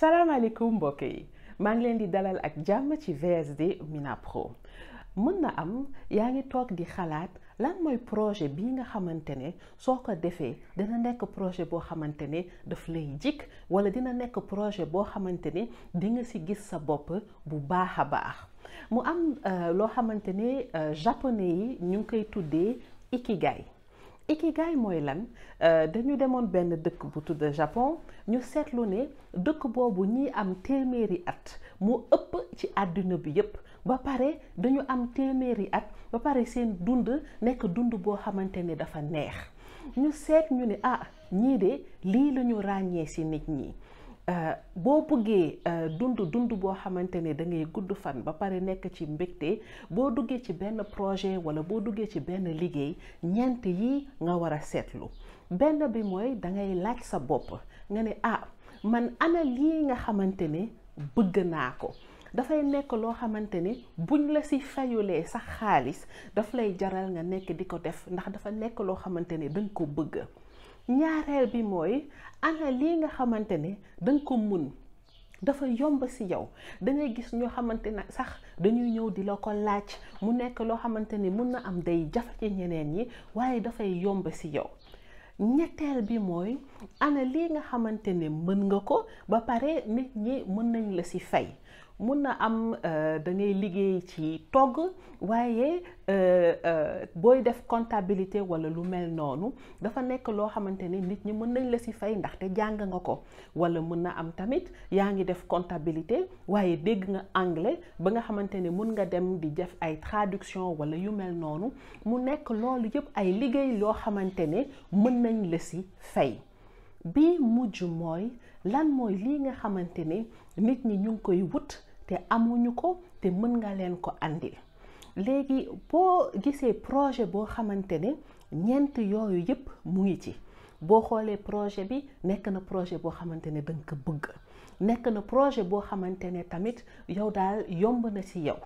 salaamaaleykum mbokk yi maa ngi leen di dalal ak jàmm ci VSD Mina Pro mën na am yaa ngi toog di xalaat lan mooy projet bii nga xamante ne soo ko defee dina nekk projet boo xamante ne daf lay jik wala dina nekk projet boo xamante ne di nga ci gis sa bopp bu baax a baax mu am loo xamante ne japonais yi ñu ngi koy tuddee ikigai. Ikigai mooy lan dañu demoon benn dëkk bu tudd Japon ñu seetlu ne dëkk boobu ñi am téeméeri at mu ëpp ci àdduna bi yépp ba pare dañu am téeméeri at ba pare seen dund nekk dund boo xamante ne dafa neex ñu seet ñu ne ñii de lii la ñu ràññee ci nit ñi boo bëggee dund boo xamante ne da ngay gudd fan ba pare nekk ci mbégte boo duggee ci benn projet wala boo duggee ci benn liggéey ñeent yi nga war a seetlu benn bi mooy da ngay laaj sa bopp nga ne man ana lii nga xamante ne bëgg naa ko dafay nekk loo xamante ne buñ la ci fayulee sax xaalis daf lay jaral nga nekk di ko def ndax dafa nekk loo xamante ne danga ko bëgg. ñaareel bi mooy ana lii nga xamante ne danga ko mun dafa yomb ci yow dangay gis ñoo xamante ne sax dañuy ñëw di la ko laaj mu nekk loo xamante ne mun na am day jafe ci ñeneen ñi waaye dafay yomb ci yow. ñetteel bi mooy ana lii nga xamante ne mën nga ko ba pare nit ñi mën nañ la ci fay mun na am da ngay liggéey ci togg waaye booy def comptabilité wala lu mel noonu dafa nekk loo xamante ne nit ñi mën nañ la ci fay ndaxte jàng nga ko wala mën na am tamit yaa ngi def comptabilité waaye dégg nga anglais ba nga xamante ne mën nga dem di def ay traduction wala yu mel noonu mu nekk loolu yëpp ay liggéey loo xamante ne mën nañ la ci fay. bi mujj mooy lan mooy lii nga xamante ne nit ñi ñu ngi koy wut te amuñu ko te mën nga leen ko andil léegi boo gisee projet boo xamante ne ñeent yooyu yépp mu ngi ci boo xoolee projet bi nekk na projet boo xamante ne danga ko bëgg nekk na projet boo xamante ne tamit yow daal yomb na ci yow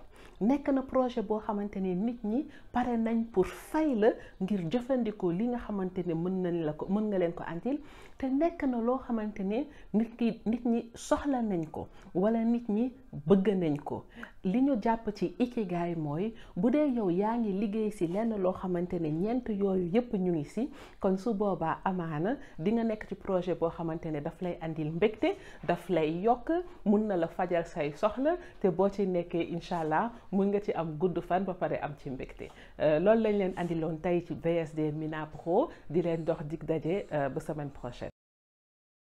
nekk na projet boo xamante ne nit ñi pare nañ pour fay la ngir jëfandikoo li nga xamante ne mën nga leen ko andil te nekk na loo xamante ne nit ñi soxla nañ ko wala nit ñi bëgg nañ ko. li ñu jàpp ci ikigai mooy bu dee yow yaa ngi liggéey ci lenn loo xamante ne ñeent yooyu yépp ñu ngi ci kon su boobaa amaana di nga nekk ci projet boo xamante ne daf lay andil mbégte daf lay yokk mun na la fajal say soxla te boo ci nekkee incha allah mun nga ci am gudd fan ba pare am ci mbégte loolu lañ leen andiloon tey ci VSD Mina Pro di leen dox dig daje ba semaine prochaine.